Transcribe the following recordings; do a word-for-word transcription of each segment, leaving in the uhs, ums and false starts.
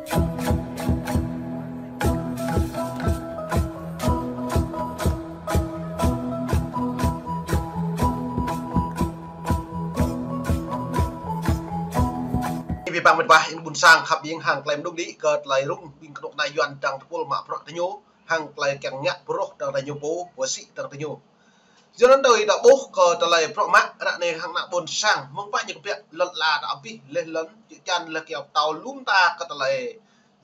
Ƀing mĕt wa, ƀing ƀôn sang khăp ƀing hăng tơlơi mơdung đĭ kơ tơlơi rŭng ƀing kơnuk kơna Yuan dăng tơpul mă bruă tơ ñu, hăng tơlơi kiăng ngă pơrôh dăng tơ ñu pô, pơsĭ dăng tơ ñu. Yua anŭn tui ta ƀuh kơ tơlơi bruă mă ră anai hăng ană ƀôn sang, mơ̆ng pă ñu kơbiă lŏn ala ta abih, leh lŏn, čư̆ čan leh kiaŏ tâo lŏm ta kơ tơlơi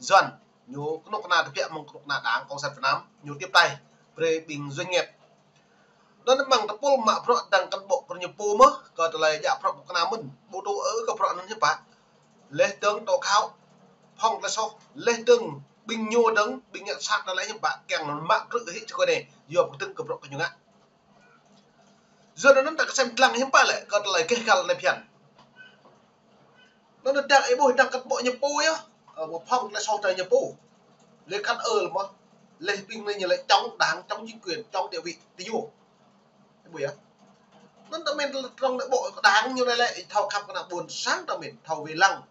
Yuan. Ñu kơnuk kơna tơbiă mơ̆ng kơnuk kơna Đảng Cộng sản Việt Nam, ñu tiếp tay brơi ƀing doanh nghiệp. Anŭn mơ̆ng tơpul mă bruă dăng cán bộ kơ ñu pô mơ̆, kơ tơlơi djă bruă kơnuk kơna mơ̆n, ƀu tŭ ư kơ bruă anŭn hiư̆m pă. Leh dơ̆ng tŏ kâo, phŏng tơlơi soh, leh dơ̆ng ƀing ñu dơ̆ng, ƀing ngă sat anŭn lĕ hiư̆m pă, kiăng mă krư̆ hĭ čơkơi anai, yua pơkơdơ̆ng kơ bruă kơ ñu ngă. Yua anŭn ta kơsem lăng hiư̆m pă lĕ, kơ tơlơi gêh gal anai phiăn. Anŭn ta ih ƀuh dăng cán bộ ñu pô yơh, ơ, ƀu phŏng tơlơi soh tơ ñu pô. Leh khăt ơ mơ̆, leh ƀing anai ñu lĕ chống Đảng, chống chính quyền, chống địa vị, tơ ñu. Ih ƀuh yơh. Anŭn ta mĭn trong nội bộ Đảng ñu anai lĕ, thâo khăp kơ ană ƀôn sang ta mĭn, thâo wai lăng.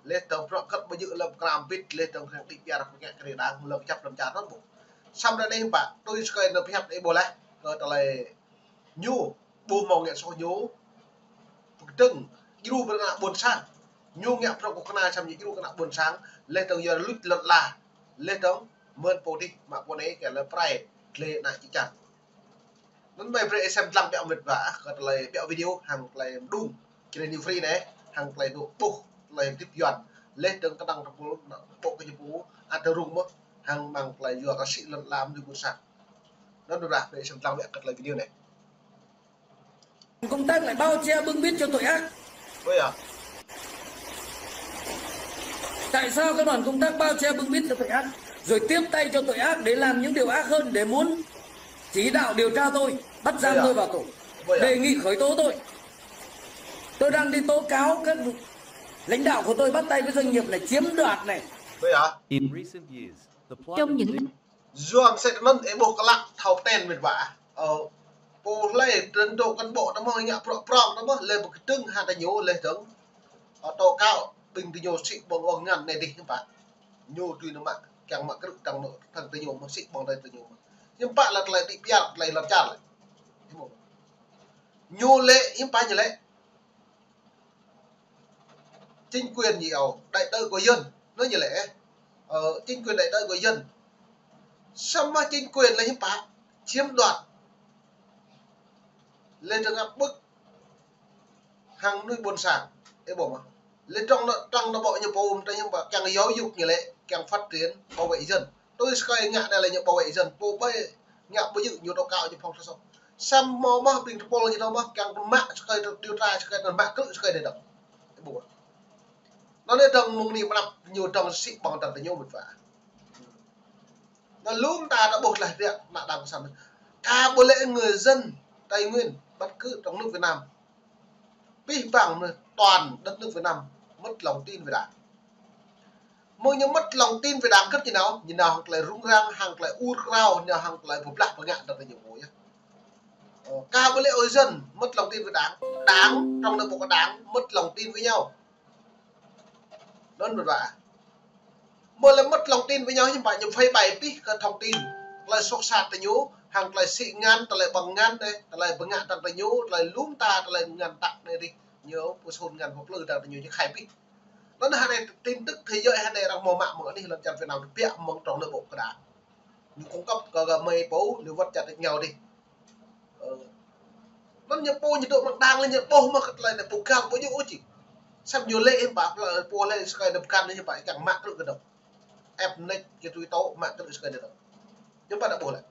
Leh dơ̆ng bruă kơ̆t ƀu djơ̆ lăm kram bit, leh dơ̆ng hrĕng đĭ piar pơkă kơ Đảng, lăm kơjăp lăm čar anŭn ƀu. Samơ̆ ră anai hiư̆m pă, tui čơkơi anŭn pơhiăp ih ƀuh leh, kơ tơlơi ñu, ƀu hmâo ngă soh ñu, pơkơdơ̆ng, djru brơi kơ ană ƀôn sang. Ñu ngă bruă kơnuk kơna samơ̆ ñu djru kơ ană ƀôn sang, leh dơ̆ng yua luč lŏn ala, leh dơ̆ng mơ̆n pô dih, mă pô anai kơ leh prai, leh ană čư̆ čan. Anŭn mơi brơi ih sem lăng ƀiă mĕt wa, kơ tơlơi ƀiă video hăng tơlơi mơdung. Čơrơni free anai, hăng tơlơi dŏ ƀuh, tơlơi hơdip Yuan. Leh dơ̆ng kơdăng tơpul, ƀuh kơ ñu pô, ăt rŭng mơ̆, hăng mơ̆ng tơlơi yua kơ sĭ lŏn ala mơnuih ƀôn sang. Anŭn dah brơi ih sem lăng ƀiă kơ tơlơi video anai. Công tác lại bao che bưng bít cho tội ác. Ôi à. Tại sao các đoàn công tác bao che bưng bít cho tội ác, rồi tiếp tay cho tội ác để làm những điều ác hơn, để muốn chỉ đạo điều tra tôi, bắt giam Ôi à. tôi vào tù, Ôi à. Đề nghị khởi tố tôi. Tôi đang đi tố cáo các lãnh đạo của tôi bắt tay với doanh nghiệp này, chiếm đoạt này. Ôi à. Trong những năm Yua mơsĕ anŭn ih ƀuh klă thâo ten mĕt wa. Ơ, pô leh dơ̆ng dŏ cán bộ ta mơ̆ ngă prŏng prŏng ta mơ̆ leh pơkơdơ̆ng hăng tơ ñu leh dơ̆ng. Ơ, tŏ kâo ƀing tơ ñu sĭ ƀơ̆ng ƀơ̆ng ngăn anai dih hiư̆m pă. Ñu tui anŭn mă, kiăng mă krư̆ dăng anŭn, dăng tơ ñu mơ̆ sĭ ƀơ̆ng dăng tơ ñu mơ̆. Hiư̆m pă lĕ tơlơi đĭ piar, tơlơi lŏn čar lĕ. Ñu lĕ, hiư̆m pă ñu lĕ. Chính quyền gì âu, đại tơi của dân, nó như lẽ, ờ, chính quyền đại tơi của dân. Samơ̆ chính quyền lĕ hiư̆m pă, chiếm đoạt. Lĕ dơ̆ng áp bức hăng mơnuih ƀôn sang, ih ƀuh mơ̆. Lĕ trong anŭn, trong anŭn ƀu ñu pô, trong hiư̆m pă, kiăng giáo dục ñu lĕ, kiăng phát triển, bảo vệ dân. Tui čơkơi ngă anai lĕ ñu bảo vệ dân, pô ƀai ngă ƀu djơ̆ ñu tŏ kâo ñu phŏng tơlơi soh. Samơ̆ mơ̆ ƀing tơpul ñu tŏ mơ̆ kiăng mă čơkơi điều tra čơkơi anŭn mă krư̆ čơkơi anai dơ̆ng. Ƀu. Anŭn anai dơ̆ng mơ̆ng anai mơnăp ñu dơ̆ng sĭ ƀơ̆ng dăng tơ ñu mĕt wa. Anŭn lŏm ta dah ƀuh leh biă mă dăng samơ̆. Cả bộ lễ người dân Tây Nguyên, bất cứ trong nước Việt Nam. Pih păng mơ̆ toàn đất nước Việt Nam mất lòng tin về Đảng. Mơ̆ ñu mất lòng tin về Đảng kơ̆t ñu nao, ñu nao hăng tơlơi rŭng răng, hăng tơlơi ur krao, ñu nao hăng tơlơi pơblah pơngă dăng tơ ñu pô yơh. Ơ, cả bộ lễ hội dân mất lòng tin về Đảng, Đảng, trong nội bộ của Đảng mất lòng tin với nhau. Anŭn mĕt wa. Mơ̆ lĕ mất lòng tin với nhau hiư̆m pă, ñu phơi bày pih kơ thông tin. Tơlơi soh sat tơ ñu, hăng tơlơi sĭ ngăn, tơlơi ƀơ̆ng ngăn anai, tơlơi pơngă dăng tơ ñu, tơlơi lŏm ta, tơlơi ngăn tăk anai dih. Ñu pơsun ngăn pơplư dăng tơ ñu, ñu khai pih. Anŭn hơnai tin tức thế giới hơnai arăng mơ̆ mă mơ̆ng anih lŏn čar Việt Nam biă mơ̆ng trong nội bộ kơ Đảng. Ñu cung cấp kơ gơmơi pô, lĕ wơ̆t čar tơ ñu dih. Ơ. Anŭn ñu pô ñu dŏ mơ̆ng Đảng lĕ ñu ƀuh mơ̆ kơ tơlơi anai pô kâo ƀu djơ̆ ôh či. Samơ̆ ñu lĕ hiư̆m pă, pô lĕ čơkơi anai pơkăn hiư̆m pă kiăng mă krư̆ kơ dŏ. Ĕp nĕč kơ tui tŏ mă krư̆ čơkơi anai dŏ. Hiư̆m pă dah ƀuh lĕ.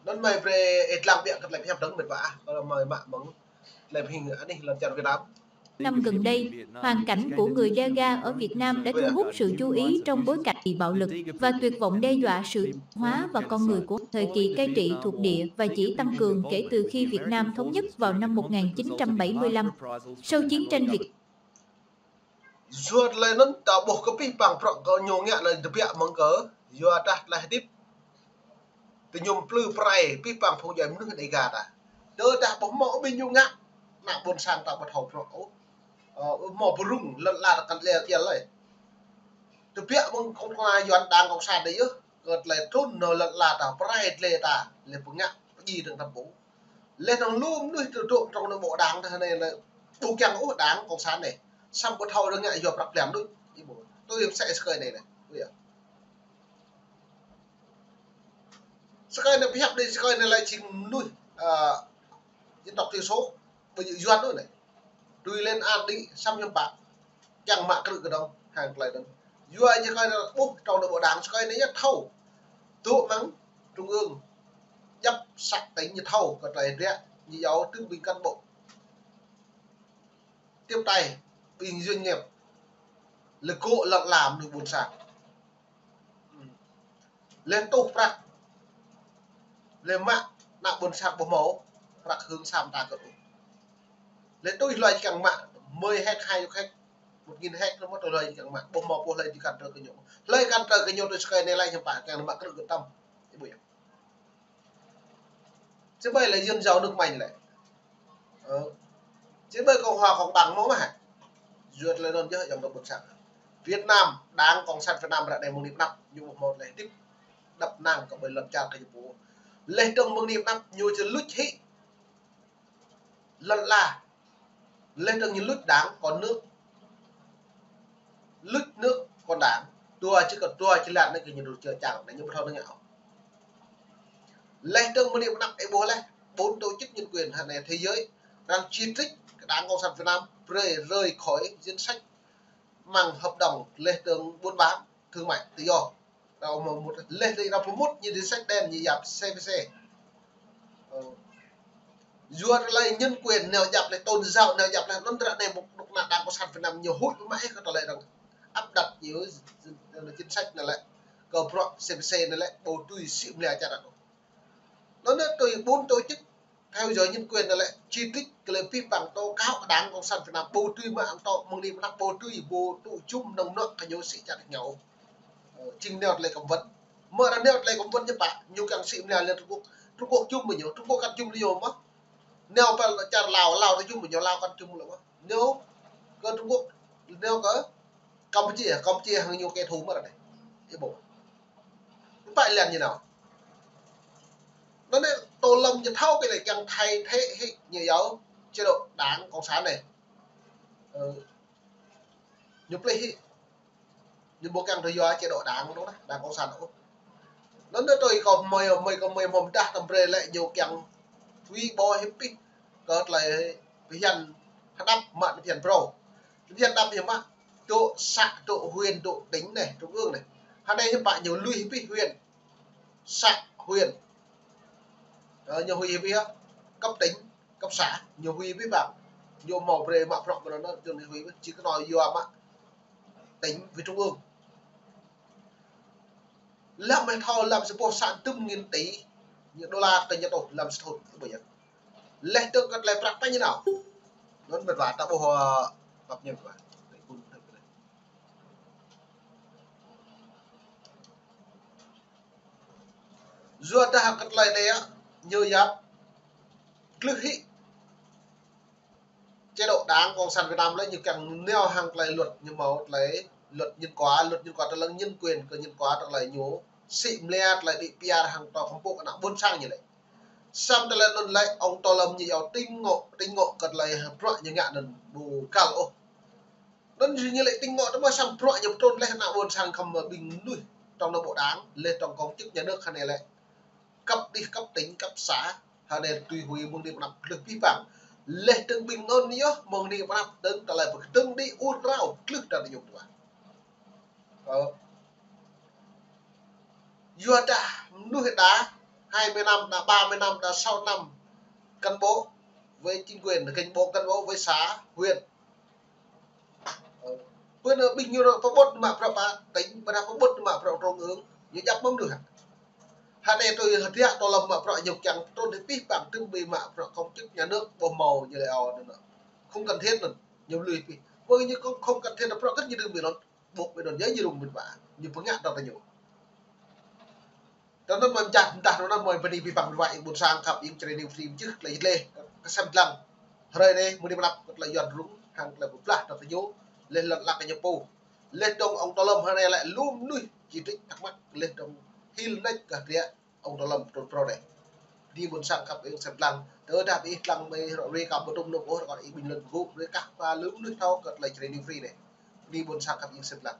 Anŭn mơi brơi ih lăng biă kơ tơlơi pơhiăp dơ̆ng mĕt wa ah, kơ mơi mă mơ̆ng tơlơi pơhing anih lŏn čar Việt Nam. Năm gần đây, hoàn cảnh của người Đêga ở Việt Nam đã thu hút sự chú ý trong bối cảnh bị bạo lực và tuyệt vọng đe dọa sự hóa và con người của thời kỳ cai trị thuộc địa và chỉ tăng cường kể từ khi Việt Nam thống nhất vào năm một ngàn chín trăm bảy mươi lăm. Sau chiến tranh Việt Yua tơlơi anŭn ta ƀuh kơ pih păng prŏng kơ ñu ngă lĕ tơbiă mơ̆ng kơ, yua dah tơlơi hơdip. Tơ ñu plư prai pih păng phung djuai mơnuih Đêga ta. Tơdah ƀu hmâo ƀing ñu ngă, ană ƀôn sang ta ƀu thâo prŏng ôh. Ơ, hmâo pơrŭng lŏn ala ta kăn lĕ iăl lơi. Tơbiă mơ̆ng kông kna Yuan đảng cộng sản anai yơh, kơ tơlơi trŭn nao lŏn ala ta, pơrai tơlơi ta, lĕ pơngă pơjing dơ̆ng tơpŭ. Lĕ anŭn lu mơnuih tơdŏ trong nội bộ đảng ta anai lĕ ƀu kiăng ôh đảng cộng sản anai. Samơ̆ ƀu thâo dơ̆ng ngă yua prăk plăm đôč. Ih ƀuh. Tui yơh mơsĕ sơkơi anai lĕ. Ƀuh yơh. Sơkơi anai pơhiăp đĭ sơkơi anai lĕ jing mơnuih, ơ, dân tộc thiểu số, ƀu djơ̆ Yuan ôh anai. Tui lên án đĭ samơ̆ hiư̆m pă. Kiăng mă krư̆ kơdŏng, hăng tơlơi dơ̆ng. Yua ñu sơkơi anai ƀuh trong nội bộ đảng sơkơi anai ñu thâo. Tŭ mơ̆ng trung ương, djăp xã tỉnh ñu thâo kơ tơlơi ră, ñu iâu tơm ƀing cán bộ. Tiếp tay, ƀing doanh nghiệp, lĕ gŏ lŏn ala mơnuih ƀôn sang. Lĕ tuh prăk. Lĕ mă ană ƀôn sang ƀu hmâo prăk hơ̆ng sa mơta kơ ôh. Lĕ tui hlơi či kiăng mă, mười héc, hai chục héc, một nghìn héc, anŭn mơ̆ tui hlơi či kiăng mă, ƀu hmâo pô hlơi či kăn trơ kơ ñu. Hlơi kăn trơ kơ ñu tui sơkơi anai lĕ hiư̆m pă kiăng mă krư̆ kơdŏng. Ih ƀuh yơh. Či ƀai lĕ dân giàu nước mạnh lĕ. Ơ. Či ƀai Cộng hòa Cộng bằng mơ̆ mă hă. Yua tơlơi anŭn yơh yŏng dŏ ƀôn sang. Việt Nam, đảng cộng sản Việt Nam ră anai mơ̆ng anăp ñu ƀu hmâo tơlơi hơdip. Đăp năng kơ ƀai lŏn čar kơ ñu pô. Lĕ dơ̆ng mơ̆ng anăp ñu či luč hĭ lŏn ala. Lĕ dơ̆ng ñu luč đảng còn nước. Luč nước còn đảng. Dua či kơ dua či lăn anai kơ ñu dŏ čơ čang anai ñu ƀu thâo dơ̆ng ngă ôh. Lĕ dơ̆ng mơ̆ng anăp ih ƀuh lĕ bốn tổ chức nhân quyền hă anai thế giới arăng chỉ trích kơ đảng cộng sản Việt Nam brơi rơi khỏi danh sách mơ̆ng hợp đồng lĕ dơ̆ng buôn bán thương mại tự do. Rao mơ̆ mŭt, lĕ tơlơi rao pơmŭt ñu danh sách đen ñu yap C P C. Ơ. Yua tơlơi nhân quyền nao yap lĕ, tôn giáo nao yap lĕ, anŭn ră anai ƀu dŏ ană đảng cộng sản Việt Nam ñu huĭ mă ih kơ tơlơi arăng áp đặt ñu chính sách anai lĕ, kơ bruă C P C anai lĕ, ƀu tui sĭ mơlia čar anŭn. Anŭn tui bốn tổ chức theo dõi nhân quyền anai lĕ, chỉ trích kơ lĕ pih păng tố cáo đảng cộng sản Việt Nam ƀu tui mă ăn tŏ mơ̆ng anăp ƀu tui ƀu tŭ jum nơ̆ng nŏk kơ ñu sĭ čar ñu. Ơ, jing nao tơlơi cấm vận. Mơ̆ arăng nao tơlơi cấm vận ñu pă, ñu kiăng sĭ mơlia lĕ Trung Quốc. Trung Quốc jum mơ̆ ñu, Trung Quốc kăn jum lĕ ñu mơ̆. Nao pơ čar Lào, Lào ta jum mơ̆ ñu, Lào kăn jum lĕ mơ̆. Nao kơ Trung Quốc, nao kơ Campuchia, Campuchia hăng ñu kẻ thù mơ̆ ră anai. Ih ƀuh. Pă lĕ ñu nao. Anŭn anai Tô Lâm ñu thâo kơ lĕ kiăng thay thế hĭ ñu iâu chế độ đảng cộng sản anai. Ơ. Ñu plih hĭ. Ñu ƀu kiăng tui yua chế độ đảng anŭn, đảng cộng sản anŭn. Anŭn anai tui kơ mơi, mơi kơ mơi mơ̆ mơdah tơm brơi lĕ ñu kiăng tui ƀu hiư̆m pih kơ tơlơi phiăn hơđăp mă phiăn brô. Phiăn hơđăp ñu mă dŏ xã, dŏ huyện, dŏ tỉnh anai, trung ương anai. Hă anai hiư̆m pă ñu lui hiư̆m pih huyện, xã, huyện. Ơ, ñu huĭ hiư̆m pih hă? Cấp tỉnh, cấp xã, ñu huĭ hiư̆m pih păng. Ñu hmâo brơi mă bruă mơ̆n anŭn, ñu huĭ hiư̆m pih, či kơ anŭn yua mă tỉnh với trung ương. Lăm mơi thâo lăm sa boh xã tơm nghìn tỷ, ñu đô la kơ ñu tŏ lăm sa thŭn, ƀu yơh. Lĕ dơ̆ng kơ tơlơi prăk pă ñu nao. Anŭn mĕt wa ta ƀuh, ơ, pap ñu mĕt wa. Yua dah kơ tơlơi anai yơh, ñu yap klưh hĭ chế độ đảng cộng sản Việt Nam lĕ ñu kiăng nao hăng tơlơi luật ñu hmâo tơlơi luật nhân quả, luật nhân quả tơlơi nhân quyền kơ nhân quả tơlơi ñu sĭ mơlia tơlơi đĭ piar hăng tŏ kơmpuk ană ƀôn sang ñu lĕ. Samơ̆ tơlơi anŭn lĕ ông Tô Lâm ñu iâu tĭng ngŏ, tĭng ngŏ kơ tơlơi bruă ñu ngă anŭn ƀu kăl ôh. Anŭn ñu lĕ tĭng ngŏ tơma samơ̆ bruă ñu pơtrŭn lĕ ană ƀôn sang khăm ƀing mơnuih trong nội bộ đảng, lĕ trong công chức nhà nước hă anai lĕ. Cấp đih, cấp tỉnh, cấp xã, hă anai tui huĭ mơ̆ng anăp klưh pih păng. Lĕ dơ̆ng ƀing anŭn yơh mơ̆ng anăp dơ̆ng tơlơi pơkơdơ̆ng đĭ ur rao klưh ta tơñum tơwa. Ơ. Yua dah mơnuih đa hai mươi năm, đa ba mươi năm, đa sáu năm cán bộ với chính quyền, cán bộ, cán bộ với xã, huyện. Ơ. Bơ anai ƀing ñu pơƀut mă bruă pă tỉnh, bơ anai pơƀut mă bruă trung ương, ñu djăp mơ̆ng mơnuih hă. Hă anai tui hơdră Tô Lâm mă bruă ñu kiăng trŭn hĭ pih păng tơm ƀing mă bruă công chức nhà nước ƀu hmâo ñu lĕ ôh anŭn. Không cần thiết anŭn, ñu lui pih. Mơ̆ ñu không, không cần thiết anŭn bruă kơ ñu đơ̆ng ƀing anŭn. Ƀuh ƀing anŭn yơh ñu rŭng ƀing ƀă, ñu pơngă tơlơi ñu. Tơl anŭn mơi mơčah mơdah anŭn mơi bơni pih păng ƀing ƀă ƀôn sang khăp ƀing čơrê niu phim čih tơlơi lĕ, kơ sem dlăng. Hrơi anai, mơ̆ng anai mơnăp, kơ tơlơi Yuan rŭng, hăng tơlơi pơblah tơlơi ñu, lĕ lŏn ala kơ ñu pô. Laih dơ̆ng ông Tô Lâm hơnai lĕ lu mơnuih chỉ trích thắc mắc laih dơ̆ng hil nač kơ hơdră ông Tô Lâm trŭn phrâo anai. Bơni ƀuôn sang khăp ing sep lăng. Tơdah ƀing ih lăng mơi ră ruai kơ ƀu tŭm nŭk ôh ră kơ ih bình luận pơgŭ, ruai kah pha lu mơnuih thâo kơ tơlơi Jrai New Free anai. Bơni ƀuôn sang khăp ing sep lăng.